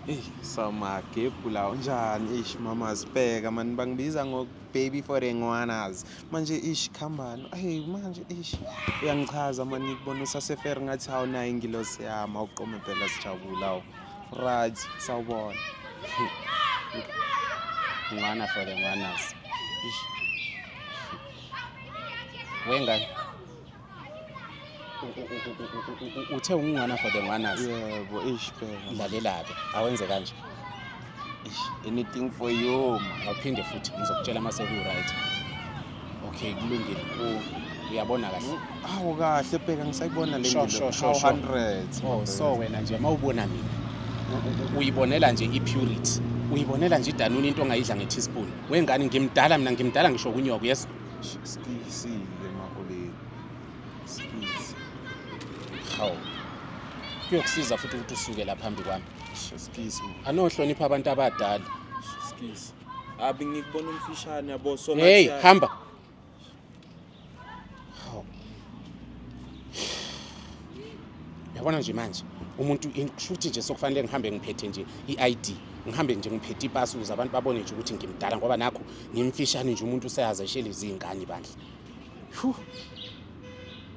Eyi samagebhu la unjani? Ish mama sibheka mani bangibiza ngo baby for the ngwanas. Manje ish khambani. Hey manje ish uyangichaza mani ngikubona usasefer ngathi awunayo ingilosi yami awuqome phela sijabula awu. Right sawubona. Ngwana for the ngwanas. Ish. Wengane. Uthe ungwana for the ngwanas. Yebo ish bheka. Lalela-ke awenze kanje. Ish anything for you man. Awuphinde futhi ngizokutshela uma seku-right. Okay kulungile. Uyabona kahle. Awu kahle bheka ngisayibona le Sure, sure, sure, sure. 100. Oh so wena nje uma ubona mina uyibonela nje i-purity. Uyibonela nje idanuni into ongayidla nge-teaspoon. Wengane ngimdala mina ngimdala ngisho kunyoko yes. Sikisile maholeni. Sikisi. Hawu. Kuyokusiza futhi ukuthi usuke la phambi kwami. Sikisi. Anohlonipha abantu abadala. Sikisi. Abi ngikubona umfishane yabo so Hey, hamba. Hawu. Yabona nje manje umuntu kushuthi nje sokufanele ngihambe ngiphethe nje i-ID ngihambe nje ngiphethe ipasi ukuze abantu babone nje ukuthi ngimdala ngoba nakho ngimfishane nje umuntu useyaze eshele izingane bandla. Phew.